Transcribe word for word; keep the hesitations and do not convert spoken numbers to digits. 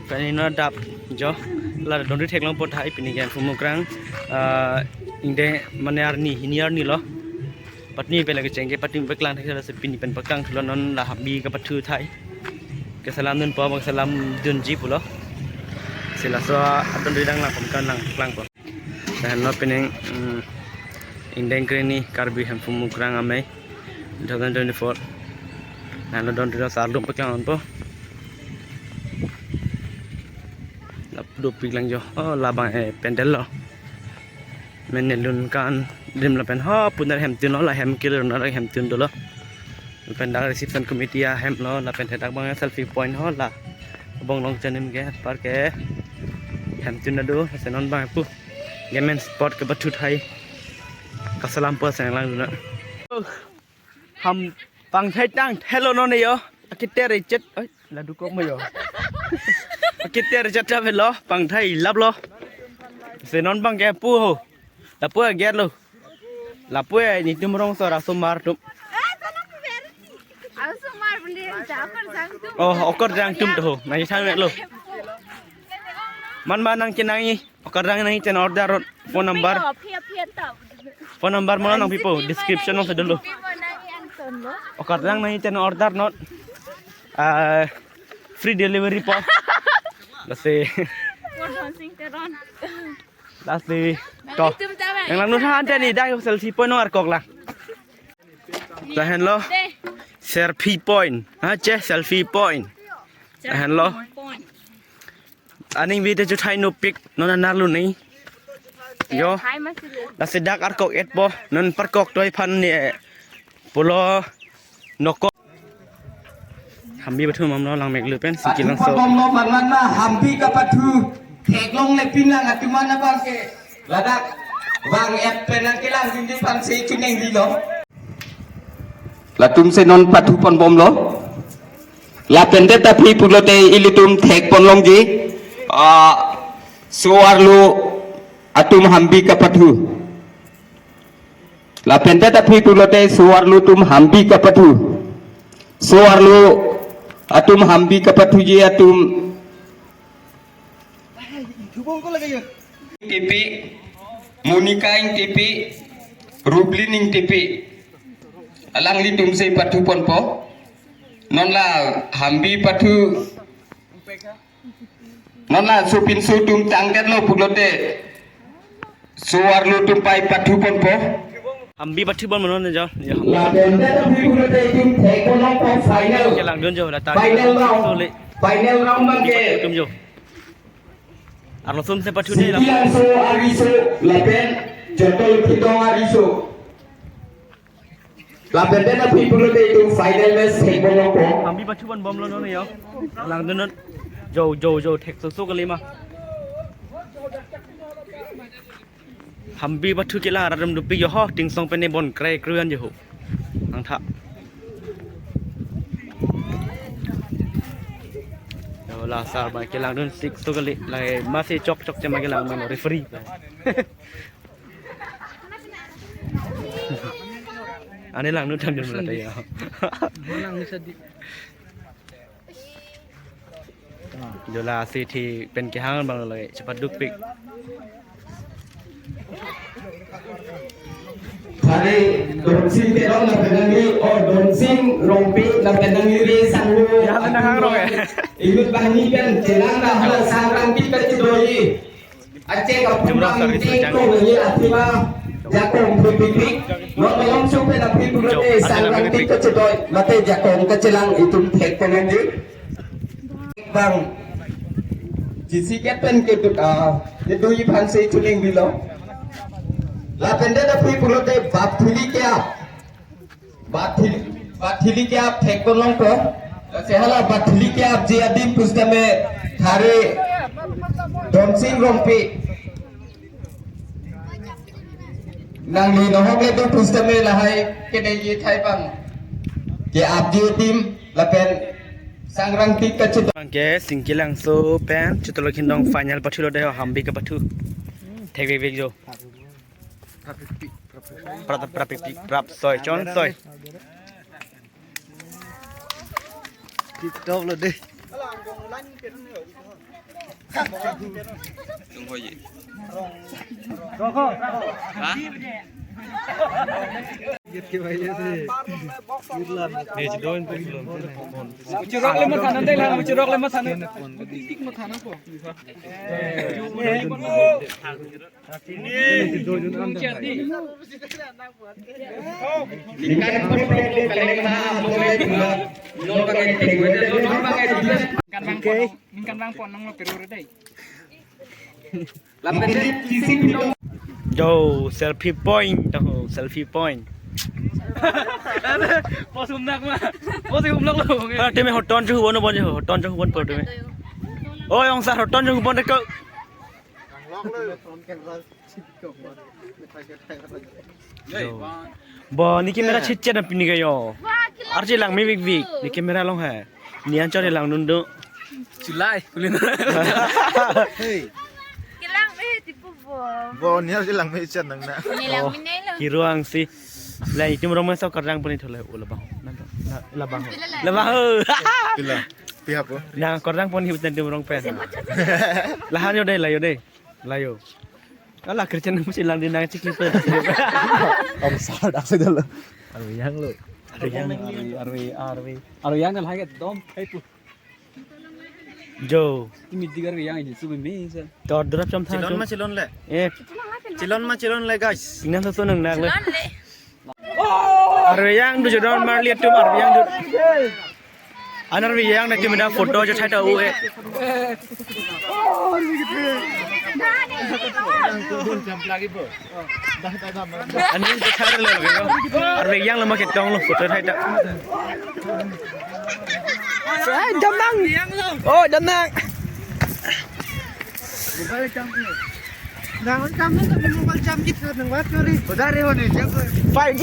Pini non adap jo, la dondri theklongpo tahai pini ke Hemphu Mukrang, ah, ingdeng mane arni, hini arni lo. Patni pela kecheng ke patni paklang thek lasi pini pen paklang thulo, non la Hambi kapathu tahai. Keselam dunpo, keselam dunji pulo. Si laso adondri dang lang pon kan lang klangpo. Lahenlo pining, mm, ingdeng kreni Karbi Hemphu Mukrang amei two thousand twenty-four. Lahenlo dondri lo, sar dum paklang ponpo. Lap dopik lang jo. Oh, labang, eh, pandal lo. Mane lun kan dim lapen ho punar hemtun lo, la hem kilo nar hemtun dolo. Lapen dak reception committee ahem lo, lapen dak bang selfie point ho la. Bong long chanim ke park ke hemtun do, se non bang pu. Game and sport kapathu tahai. Keselampo sang lang duna. Ham pangthai tang thelo non yo. Akiter echet. Ai, ladu kok mo yo. Akiter echet ta velo, pangthai lap lo. Se non bang ke pu ho. Lapu ager lo. Lapu e nitum rong so rasomar tum. Oh, okor jang tum to ho. Nai sang lo. Man man nang kinangi. Okor jang nang chen order rot. Phone number. Phone number mo nang pipo, description mo sa dolo. Okor jang nang chen order not, ah, free delivery po. Lasi, lasi to. Yang lang nun han tani dak selfie point no arkok lang. Lahenlo selfie point. Ha, che selfie point. Lahenlo. Aning video chu thai nopik non anar lo ni. Yo. Lasi dak arkok etpo, non parkok toi phan ni, eh, pulo nokok. Hambi pathu bomlo, langmek lu pen si kelangso. Bomlo manman na Hambi kapathu theklongle pin lang atum an abang ke ladak bang et pen nangkelang dindi phan si chuning dilo. Latum si non pathu pon bomlo. Lapen det aphi pulote ilitum thek pon longji. Ah, so-arlo atum Hambi kapathu. Lapen det aphi pulote so-arlo atum Hambi kapathu. So-arlo atum Hambi kapathuji atum. Tipi, Monica Ingtipi, Rublin Ingtipi. Alanglitum si pathu ponpo. Non la Hambi pathu. Non la supinso atum tangdet lo pulote. So-arlo atum pai pathu ponpo. Hambi pathu pon mo non jo. Lapen det aphi pulote itum thek pon longpo final. Kelangdun jo la tar. Final round. Final round abang ke. Tum jo. Arlosomsi pathu de la. Siti Langso ariso lapen Jotol Khitong ariso. Lapen det aphi pulote itum final match thek pon longpo. Hambi pathu pon bomlo non yo. Langdun non. Jo, jo, jo, theksoso kali ma. Hambi pathu kelang arat atum dopik yo ho, tingsong pen ne bon kre kruan yo ho. Nangtha. Yo la sar ba kelangdun sik so kali, la masi chok chok chema kelang mano referee. Ani langdun thangdun mula tayo. Bolang ni sadi. Dola si thi pen kehang abang lagi cepat dukpik. Hari Donsing Terong lapen nangli, oh, Donsing Rongpi lapen nangli re sanglo. Ya, lapen nanghang rong, eh. Inut banghini pen chelang dah hala Sangrangpi kachedoi. Aceh kapumpang Jumlah service ting kejang. Kong ye athema jakong pipipik. Lo tolong supe na pipi pulote Jom, ada Sangrangpi nama kachedoi mate jakong kachelang itum thek pon longji. Bang. Jisi kepen ke duk, ah, kedui aphan si chuning bilo. Lapen det aphi pulote Bathili ke-ap. Bathili, Bathili ke-ap thek pon longpo. Se hala Bathili ke-apji adim pusitame thari Donsing Rongpi. Nangli nohok le do pusitame lahai kene ye thai bang. Ke-apji adim lapen Sangrangpi kachedoi. Bang ke Singki Langso pen Chotol Khitong final pathulo de ho, Hambi kapathu. Thek vek vek jo. Prap, prap, prap, prap, soi, chon, soi. Tip top lo de. Tung hoye. Ha? Uchirok le mathanon dei la, uchirok le mathanon. Tik tik mathanon ko. Ningkan bang pon, ningkan bang pon nang lo perur dei. Yo, selfie point, tahu selfie point. Pos umnak ma, pos umnak lo. Ah, teme hoton chu huon bon, hoton chu huon por teme. Oh, ong sa hoton chu huon ko. Yo. Bo, ne camera chit chet na pini kayo. Arje langme big big. Ne camera along hai. Ne anchor langdun do. Chulai, kulin. Hey. Kelang me tipu bo. Bo, ne arje langme chet nang na. Ne langme nai lo. Hero angsi. La itum rong masa karjang puni thole ula bang. Na, na, la bang. La bang. Pila. Piha po. Na karjang puni hutan itum rong pen. Lahan yo dei, la yo dei. La yo. Ala Christian musi lang di nang chikli pe. Om sar dak se dolo. Arve yang lo. Arve yang, arve, arve, arve. Arve yang na lagi dom, hai pu. Jo. Timi digar arve yang ini, subi me, sir. Tor drop chom thang. Chilon ma chilon le. Eh. Chilon ma chilon le, guys. Tingnan satu nang nak le. Arve yang du jodon mar lihat tu arve yang du. An arve yang na kimi da photo jo thai ta u e. Ani jo thai lo. Arve yang lo ma ketong lo photo thai ta. Ai, damnang. Oh, damnang. Nang kam nang mobile jam kita nang wat kori. Udah re hone jam. Five G.